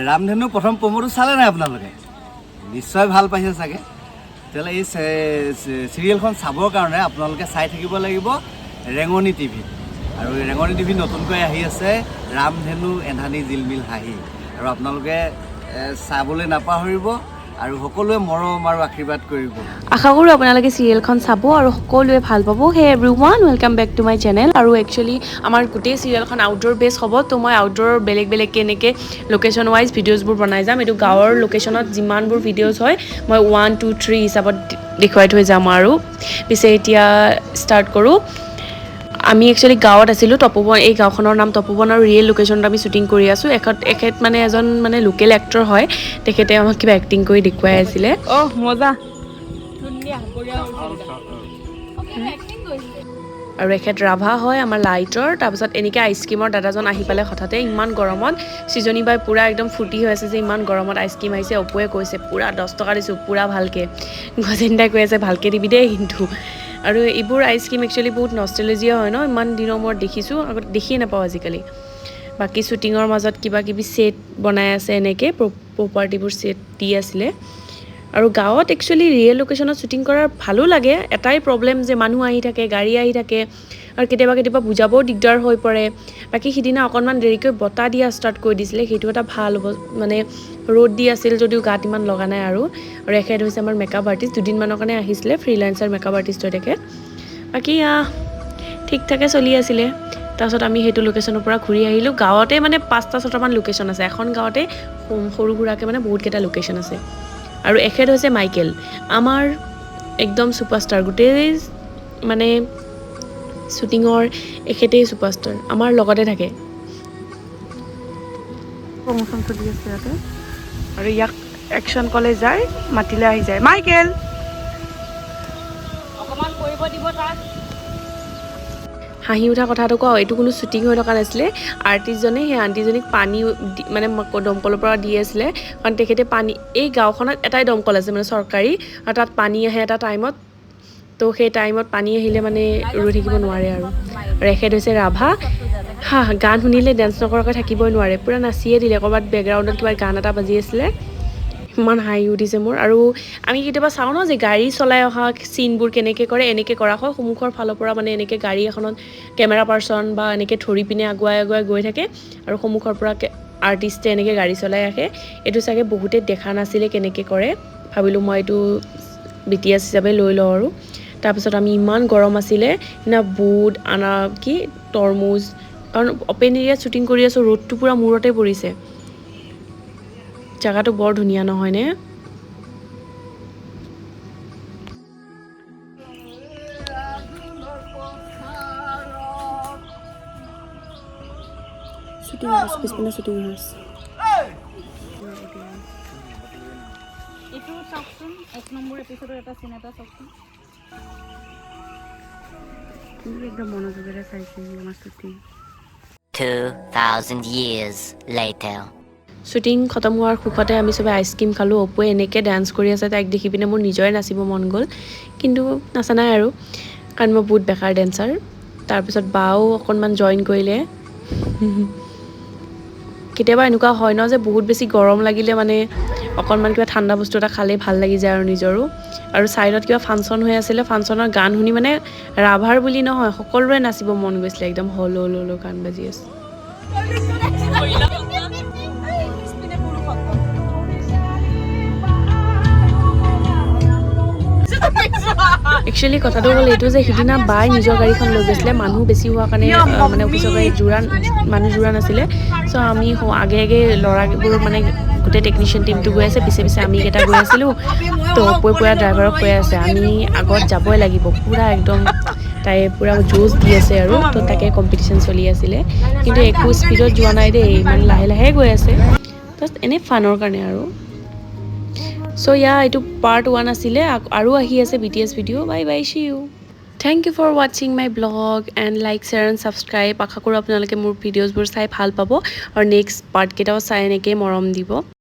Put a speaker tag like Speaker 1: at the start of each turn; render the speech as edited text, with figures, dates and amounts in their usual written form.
Speaker 1: ৰামধেনু প্ৰথম প্ৰমোটো চালে নাই আপোনালোকে? নিশ্চয় ভাল পাইছে চাগে। তেতিয়াহ'লে এই চিৰিয়েলখন চাবৰ কাৰণে আপোনালোকে চাই থাকিব লাগিব ৰেঙনি টিভিত। আৰু এই ৰেঙনি টিভিত নতুনকৈ আহি আছে ৰামধেনু এন্ধানী জিলমিল হাঁহি। আৰু আপোনালোকে চাবলৈ নাপাহৰিব আৰু সকলোৱে মৰম আৰু আশীৰ্বাদ কৰিব।
Speaker 2: আশা কৰোঁ আপোনালোকে চিৰিয়েলখন চাব আৰু সকলোৱে ভাল পাব। Hey everyone, welcome back to my channel. আৰু একচুৱেলি আমাৰ গোটেই চিৰিয়েলখন আউটড'ৰ বেছ হ'ব। তো মই আউটড'ৰ বেলেগ বেলেগকৈ এনেকৈ লোকেশ্যন ৱাইজ ভিডিঅ'জবোৰ বনাই যাম। এইটো গাঁৱৰ লোকেশ্যনত যিমানবোৰ ভিডিঅ'জ হয়, মই 1, 2, 3 হিচাপত দেখুৱাই থৈ যাম। আৰু পিছে এতিয়া ষ্টাৰ্ট কৰোঁ। আমি একচুৱেলি গাঁৱত আছিলোঁ, তপোবন। এই গাঁওখনৰ নাম তপোবন আৰু ৰিয়েল লোকেশ্যনত আমি শ্বুটিং কৰি আছোঁ। এখেত মানে এজন মানে লোকেল এক্টৰ হয়। তেখেতে আমাক কিবা এক্টিং কৰি দেখুৱাই আছিলে।
Speaker 3: অহ, মজা।
Speaker 4: ধুনীয়া, বঢ়িয়া হৈছে।
Speaker 2: আৰু এখেত ৰাভা হয়, আমাৰ লাইটৰ। তাৰপিছত এনেকৈ আইচক্ৰীমৰ দাদাজন আহি পালে হঠাতে। ইমান গৰমত সৃজনী বাই পূৰা একদম ফূৰ্তি হৈ আছে যে ইমান গৰমত আইচক্ৰীম আহিছে। অপুৱে কৈছে, "পূৰা 10 টকা দিছোঁ, পূৰা ভালকৈ।" গজেন দাই কৈ আছে, "ভালকৈ দিবি দেই কিন্তু।" আৰু এইবোৰ আইচক্ৰীম একচুৱেলি বহুত নষ্টেলজিয়া হয় ন? ইমান দিনৰ মূৰত দেখিছোঁ, আগত দেখিয়ে নাপাওঁ আজিকালি। বাকী শ্বুটিঙৰ মাজত কিবা কিবি ছেট বনাই আছে, এনেকৈ প্ৰপাৰ্টিবোৰ ছেট দি আছিলে। আৰু গাঁৱত একচুৱেলি ৰিয়েল লোকেশ্যনত শ্বুটিং কৰাৰ ভালো লাগে। এটাই প্ৰব্লেম যে মানুহ আহি থাকে, গাড়ী আহি থাকে আৰু কেতিয়াবা কেতিয়াবা বুজাবও দিগদাৰ হৈ পৰে। বাকী সিদিনা অকণমান দেৰিকৈ বতাহ দিয়া ষ্টাৰ্ট কৰি দিছিলে, সেইটো এটা ভাল হ'ব। মানে ৰ'দ দি আছিল যদিও গাত ইমান লগা নাই। আৰু আৰু এখেত হৈছে আমাৰ মেকআপ আৰ্টিষ্ট, দুদিনমানৰ কাৰণে আহিছিলে। ফ্ৰীলান্সাৰ মেকআপ আৰ্টিষ্ট হয় তেখেত। বাকী ঠিক ঠাকে চলি আছিলে। তাৰপিছত আমি সেইটো লোকেশ্যনৰ পৰা ঘূৰি আহিলোঁ। গাঁৱতে মানে পাঁচটা ছটামান লোকেশ্যন আছে। এখন গাঁৱতে সৰু সুৰাকৈ মানে বহুতকেইটা লোকেশ্যন আছে। আৰু এখেত হৈছে মাইকেল, আমাৰ একদম ছুপাৰষ্টাৰ। গোটেই মানে শ্বুটিঙৰ এখেতেই ছুপাৰষ্টাৰ, আমাৰ লগতে থাকে।
Speaker 3: প্ৰমোচন চলি আছে ইয়াতে। আৰু ইয়াক একশ্যন ক'লে যায়, মাতিলে আহি যায় মাইকেল।
Speaker 4: অকণমান কৰিব দিব তাক।
Speaker 2: হাঁহি উঠা কথাটো কওঁ, এইটো কোনো শ্বুটিং হৈ থকা নাছিলে। আৰ্টিষ্টজনে সেই আণ্টিজনীক পানী মানে দমকলৰ পৰা দি আছিলে। কাৰণ তেখেতে পানী, এই গাঁওখনত এটাই দমকল আছে মানে চৰকাৰী, আৰু তাত পানী আহে এটা টাইমত। তো সেই টাইমত পানী আহিলে মানে ৰৈ থাকিব নোৱাৰে। আৰু আৰু এখেত হৈছে ৰাভা। হা, গান শুনিলে ডেন্স নকৰাকৈ থাকিবই নোৱাৰে, পূৰা নাচিয়ে দিলে। ক'ৰবাত বেকগ্ৰাউণ্ডত কিবা গান এটা বাজি আছিলে, ইমান হাঁহি উঠিছে মোৰ। আৰু আমি কেতিয়াবা চাওঁ ন যে গাড়ী চলাই অহা চিনবোৰ কেনেকৈ কৰে, এনেকৈ কৰা হয়। সন্মুখৰ ফালৰ পৰা মানে এনেকৈ গাড়ী এখনত কেমেৰা পাৰ্চন বা এনেকৈ ধৰি পিনে আগুৱাই আগুৱাই গৈ থাকে আৰু সন্মুখৰ পৰা আৰ্টিষ্টে এনেকৈ গাড়ী চলাই আহে। এইটো চাগে বহুতে দেখা নাছিলে কেনেকৈ কৰে। ভাবিলোঁ মই এইটো বিটিএছ হিচাপে লৈ লওঁ। আৰু তাৰপিছত আমি, ইমান গৰম আছিলে সিদিনা, বুট আনা কি তৰমুজ, কাৰণ অ'পেন এৰিয়াত শ্বুটিং কৰি আছোঁ, ৰ'দটো পূৰা মূৰতে পৰিছে। জেগাটো বৰ ধুনীয়া নহয়নে?
Speaker 3: শ্বুটিং আছে, পিছপিনে শ্বুটিং হৈ আছে।
Speaker 4: এইটো চাওকচোন, 1 নম্বৰ এপিছডৰ এটা চিন এটা চাওকচোন।
Speaker 3: একদম মনোযোগেৰে চাইছে আমাৰ শ্বুটিং।
Speaker 5: 2,000 years later.
Speaker 2: Shooting খতম হোৱাৰ সুখতে আমি চবে আইচক্ৰীম খালোঁ। অপুৱে এনেকৈ ডান্স কৰি আছে, তাইক দেখি পিনে মোৰ নিজৰে নাচিব মন গ'ল। কিন্তু নাচা নাই আৰু, কাৰণ মই বহুত বেকাৰ ডেন্সাৰ। তাৰপিছত বাও অকণমান জইন কৰিলে। কেতিয়াবা এনেকুৱা হয় ন যে বহুত বেছি গৰম লাগিলে মানে অকণমান কিবা ঠাণ্ডা বস্তু এটা খালেই ভাল লাগি যায় আৰু নিজৰো। আৰু ছাইডত কিবা ফাংচন হৈ আছিলে। ফাংচনৰ গান শুনি মানে ৰাভাৰ বুলি নহয়, সকলোৰে নাচিব মন গৈছিলে। একদম হল হল হল গান বাজি আছে।
Speaker 4: পিছপিনে পুৰুষত্ব।
Speaker 2: একচুৱেলি কথাটো হ'ল এইটো যে সিদিনা বাই নিজৰ গাড়ীখন লৈ গৈছিলে। মানুহ বেছি হোৱাৰ কাৰণে মানে অফিচৰ গাড়ী যোৰা, মানুহ যোৰা নাছিলে। চ' আমি আগে আগে ল'ৰাবোৰ, মানে গোটেই টেকনিচিয়ান টিমটো গৈ আছে, পিছে পিছে আমি কেইটা গৈ আছিলোঁ। তো অপুৱে পূৰা ড্ৰাইভাৰক কৈ আছে, "আমি আগত যাবই লাগিব।" পূৰা একদম তাই পূৰা যুঁজ দি আছে। আৰু তো তাকে কম্পিটিশ্যন চলি আছিলে। কিন্তু একো স্পীডত যোৱা নাই দেই, ইমান লাহে লাহে গৈ আছে, জাষ্ট এনেই ফানৰ কাৰণে। আৰু চ' ইয়া, এইটো পাৰ্ট 1 আছিলে। আৰু আহি আছে BTS video. Bye bye, see you. Thank you for watching my vlog and like, share and subscribe. আশা কৰোঁ আপোনালোকে মোৰ ভিডিঅ'জবোৰ চাই ভাল পাব আৰু নেক্সট পাৰ্টকেইটাও চাই এনেকেই মৰম দিব।